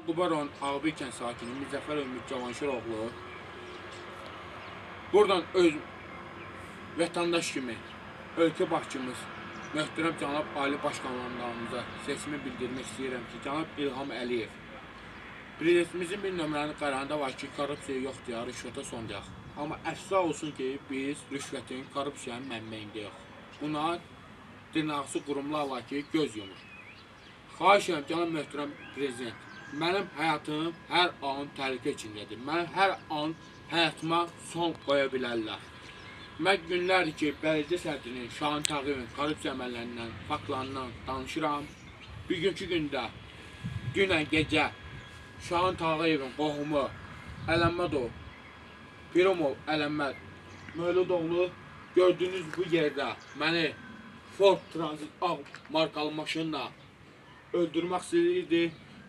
Quba rayon Ağabey kənd sakini Mirzəfər Ümid Cavanşiroğlu buradan öz vətəndaş kimi ölkə başçımız möhtərəm cənab Ali Başkomandanımıza sesimi bildirmək istəyirəm ki, cənab İlham Əliyev prezidentimizin bir nömrəli qərarında var ki, korrupsiya yoxdur, rüşvətə son deyək. Amma əfsuslar olsun ki, biz rüşvətin, korrupsiyanın mənbəyindəyik. Buna dırnaqsı qurumlar var ki, göz yumur. Xahiş edirəm, cənab möhtərəm prezident, mənim həyatım hər an təhlükə içindədir. Mənim hər an həyatıma son qoya bilərlər. Mən günlərdir ki, bələdiyyə sədrinin, Şahin Tağıyevin korrupsiya əməllərindən, faktlarından danışıram. Bugünkü gündə, dünən gecə Şahin Tağıyevin qohumu Ələmmədov, Pirumov Ələmməd Mövlüdoğlu gördüyünüz bu yerdə məni Ford Transit ağ markalı maşınla öldürmək istəyirdi.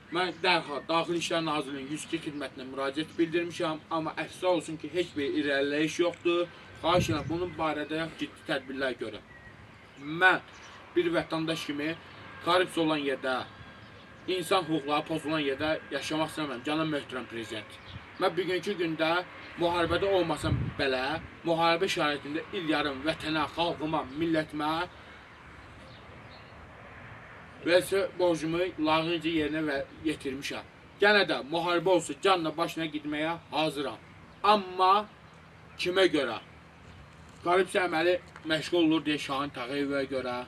Mən dərhal Daxili İşlər Nazirliyinin 102 xidmətinə müraciət bildirmişəm, amma əfsuslar olsun ki, heç bir irəliləyiş yoxdur. Xahiş edirəm, bunun barədə ciddi tədbirlər görün. Mən bir vətəndaş kimi korrupsiya olan yerdə, insan hüquqları pozulan yerdə yaşamaq istəmirəm, cənab möhtərəm prezident. Mən bugünkü gündə müharibədə olmasam belə, müharibə şəraitində il yarım vətənə, xalqıma, millətimə vəzifə borcumu layiqincə yerinə yetirmişəm. Gənə də müharibə olsa canla başına getməyə hazıram. Amma kimə görə? Korrupsiya əməli məşğul olur deyə Şahin Tağıyevə görə,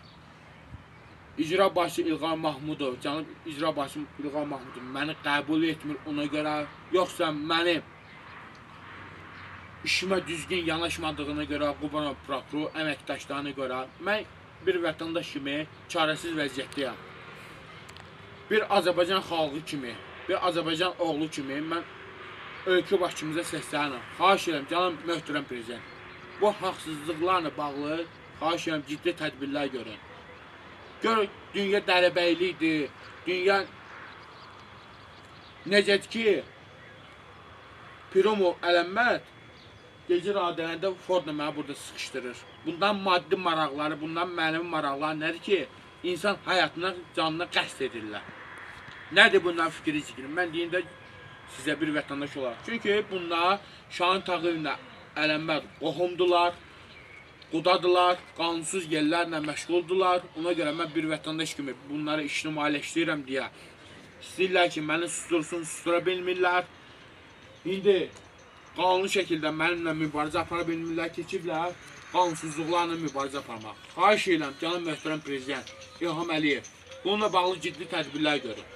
İcra başçı İlqar Mahmudov, cənab icra başçı İlqar Mahmudov məni qəbul etmir ona görə, yoxsa mənim işimə düzgün yanaşmadığına görə, Quba rayon prokuror əməkdaşlarına görə mən bir vətəndaş kimi çarəsiz vəziyyətdəyəm. Bir Azərbaycan xalqı kimi, bir Azərbaycan oğlu kimi mən ölkə başçımıza səslənirəm. Xahiş edirəm, cənab möhtərəm prezident, bu haqsızlıqlarla bağlı xahiş edirəm ciddi tədbirlər görün. Gör, dünya dərəbəylikdir, dünya necədir ki, Pirumov Ələmməd gecə radələrində Fordla məni burada sıxışdırır. Bundan maddi maraqları, bundan mənəvi maraqları nədir ki, insan həyatına, canına qəsd edirlər. Nədir bundan fikri zikri? Mən deyim də sizə bir vətəndaş olaraq. Çünki bunlar Şahin Tağıyevlə Ələmməd qohumdular, qudadılar, qanunsuz yerlərlə məşğuldular. Ona görə mən bir vətəndaş kimi bunları ictimailəşdirirəm deyə istəyirlər ki, məni sustursun, sustura bilmirlər. İndi qanuni şəkildə mənimlə mübarizə apara bilmirlər, keçiblər qanunsuzluqlarla mübarizə aparmaq. Xahiş edirəm, cənab möhtərəm prezident İlham Əliyev, bununla bağlı ciddi tədbirlər görün.